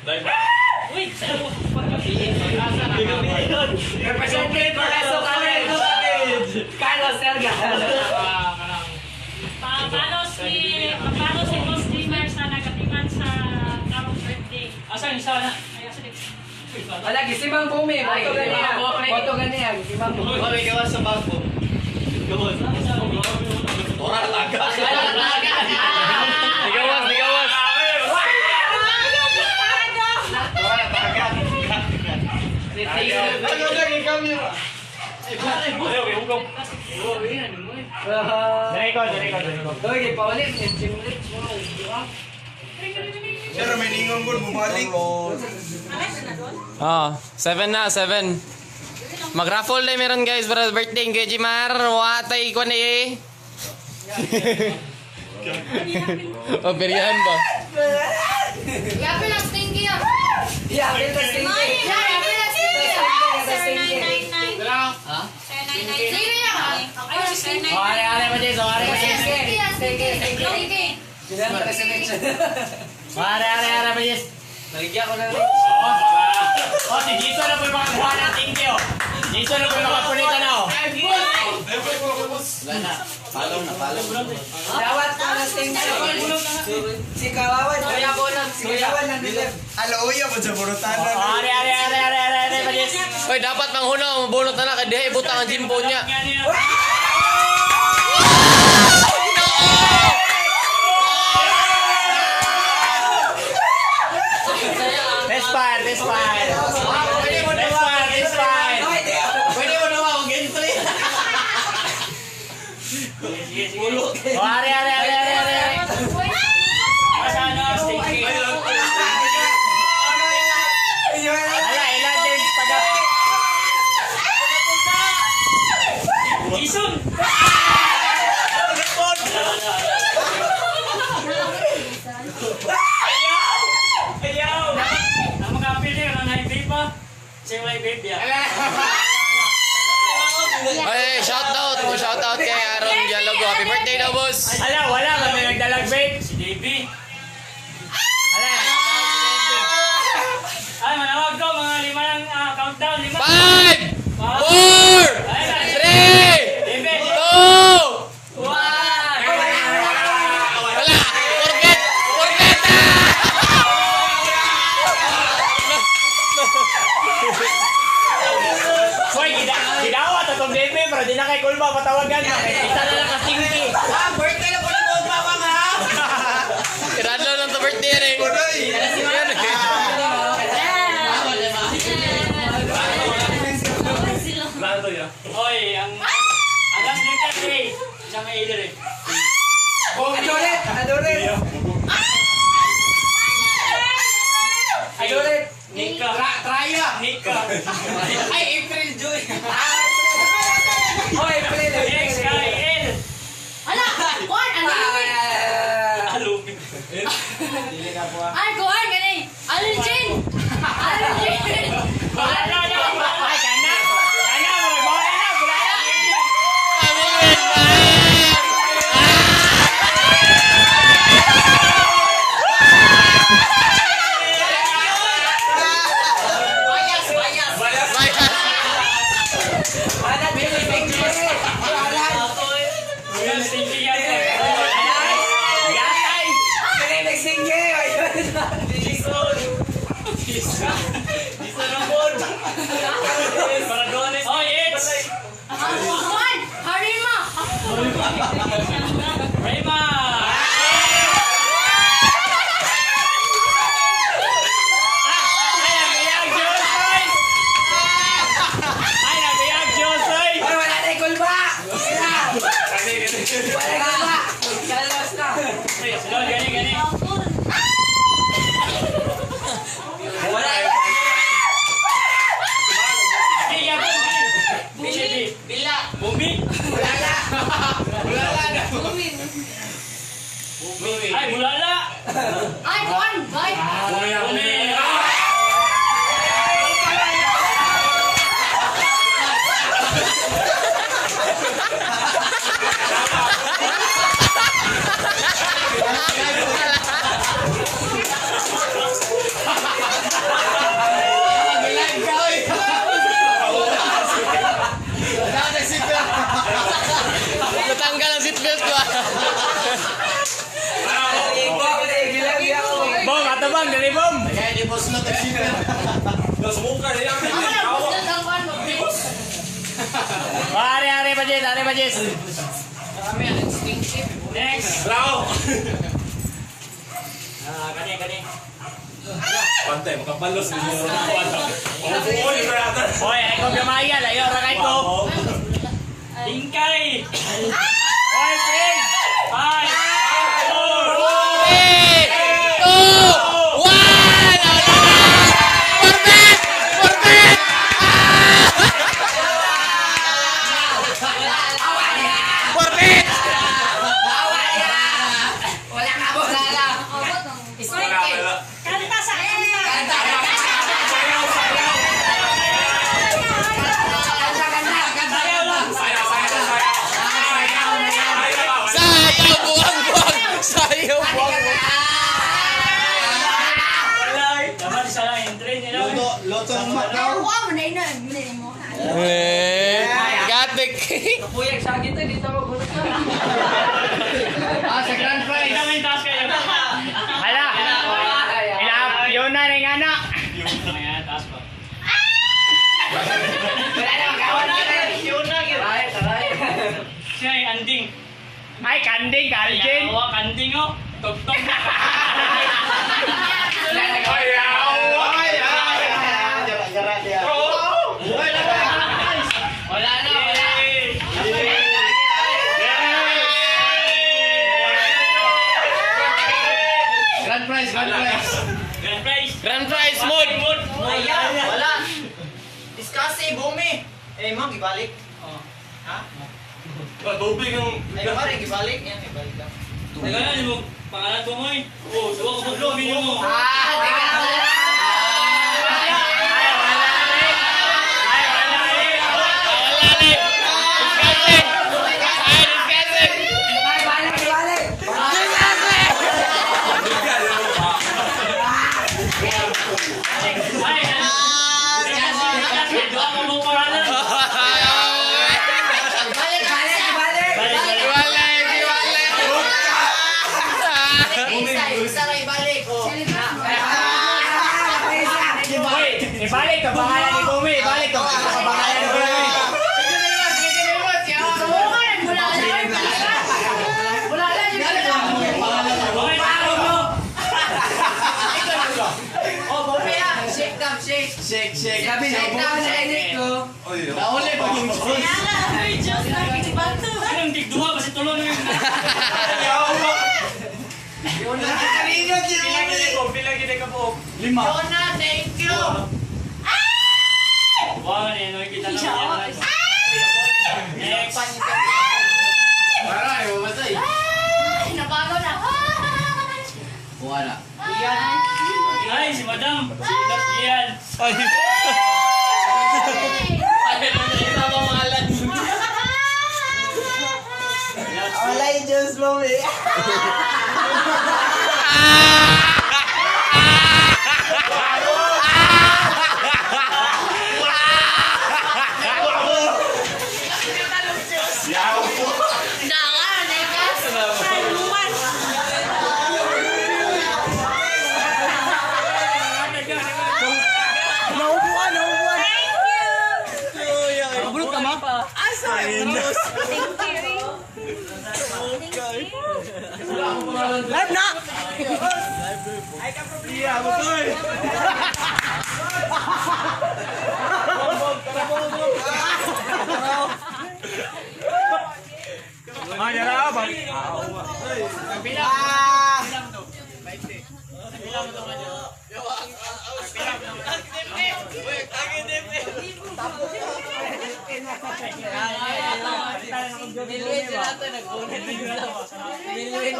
Uy, sa Representing Progreso College. Carlos Serga. Paano si Boss Dreamer sa nagatiman sa karong birthday? Asa yung sana? Ay, asa din? Wala, gisimang bumi. Boto ganiya. Boto ganiya. Gisimang bumi. Wala gawa sa bago. Ora laga. Nigawas, nigawas. Ano lang yung camera? Dere ko. Oy, paulit. Gym rich mo. Di ba? Sir, may ningon ko, bumalik. Oh, 7 na, 7. Mag-raffle na meron guys para sa birthday kay Jimar. Watay ko ni eh. Oh, peryahan ba? Yapil ang stinky ah. Yeah, kita stinky. Yapil ang stinky ah. Sir 999. Ha? Sir 999. Sino yan ah? Ay, si Sir Oh, are are pa Jason, are pa Jason. Stinky ah, stinky. Stinky. Are are are pa Jason. Naligyan ko na rin. Oh, si Jason na po yung makakuha ng thank you. Jason na po yung makapunita na oh. Dawat ko na stinky. Si Kawawan. Si Kawawan nandito. Alauya po sa Borotana. Oh, are are are are are are pa Jason. Hoy, dapat manghunaw, mabunot na na kay diha ibutang ang gym phone niya. Test fire, test fire. Test fire, test fire. Pwede mo naman kung gameplay. Oh, are are are are are. Asa ano, stinky. Ala, ilan din pag Jason! Ayaw! Ang mga apil niya, ang high pa. Siya yung high vape, ya. Ay, shout out, shout out kay Aaron Dialogo. Happy birthday daw, boss. Ala, wala kami nagdalag vape. Si Davey. Ala. Ay, manawag ko, mga lima ng countdown. Lima. 5 4 3 Davey! 2 One! Wala! Forget! Forget! Hoy, gidawat atong DP pero di na kay kulba patawagan na. Isa na lang ka stinky. Ah, birthday na po ni Bob Mama ha. Iradlo lang to birthday yan eh. Yan eh. Oy, ang last letter A. Siya may either eh. Adoret, adoret. Ay, Adoret. Nika. Traya. Nika. Ay, April Joy. Oh, April. X, I, L. Ala, kuan, ano yun? Ah, Alupin. Ay, kuan, gani. Alin? Alin? Wala na! Ay, kana. Kana, murag mao na, wala na. Wala, stinky. Wala. Stinky yan. Gatay. Kaya nag-stinky. Oy, it's Kuan, Harima. Rayma! Ay, nabiyag Diyosoy. Ay, nabiyag Diyosoy. Ay, wala na yung kulba. Wala. Wala na kulba. Kalos na. Sunod, gani, gani. Wala. Hindi, yapon, gani. Bila. Bumi. Wala na. Wala na. Ay, bulala. Ay, kuan, bye. Bumi. Ako lang, gusto lang kuan mo. Are, are pa, Jess. Are pa, Jess. Next. Ah, kani, kani. Pantay, makapalos. Hoy, ay ko gamaya. Layo, rakay ko. Tingkay. Hoy, Pig! 5, 4, 3, 2, 1! Wala na! Perfect! Perfect! Perfect! Wala ka, wala lang. Kanta sa kanta. Kanta, kanta. Kanta, kanta, kanta. Sayaw, buwang-buwang! Sayaw, buwang-buwang! Dapat isa lang entry nila. Loto ng Macau. Kuha mo na ina, mo. Eh, got the cake. Ah, sa grand prize. Ikaw may taas kayo. Hala. Ila, yun na, ning anak. Ayan, taas pa. Wala na, magkawad ka na. Siya ay anding. Ay, kanding, kaljin. Yawa, kanding oh. Tugtog na. Wala na, Ay, ay, ay. Gara, gara. wala na, wala. Grand prize, grand prize. Grand prize. Grand prize mode. Ayan. Wala. Discuss Bumi. Eh, ma'am, ibalik. Oh. Tubig ang... Ay, pare, ibalik. Yan, ibalik lang. Teka lang, yung pangalan ko mo eh. Oh, duwa ko paglo, minyo mo. Ah, teka lang. Ay, wala rin. Ay, wala rin. Wala na eh. Disgusting. Ay, disgusting. Balik, balik. Disgusting. Ay, duwa ko mo pangalan. Balik, balik, balik. Balik, balik. Wala, wala. Isa, isa lang ibalik. Oh. Hoy, ibalik to pangalan ni Bumi, ibalik to pangalan ni Bumi. Wala lang. Wala lang. Okay, tao mo. Oh, Bumi ah. Shake down, shake. Shake, shake. Shake down, shake. Nauli pa yung Anong tigduha kasi tulong yung... Lima. Jonah, thank you. Wow, ano yun, kita na. Next. Para, mamatay. Ay, nabago na. Wala. Ay, si Madam. Si Ian. Ay. Ay, isa pa pangalan. Wala yung Diyos mo, eh. Daka, nekas. Naubuan, naubuan. Mabulot ka, ma? Live na! Yeah, butoy. Nilwin sila ito, nag-unan. Nilwin.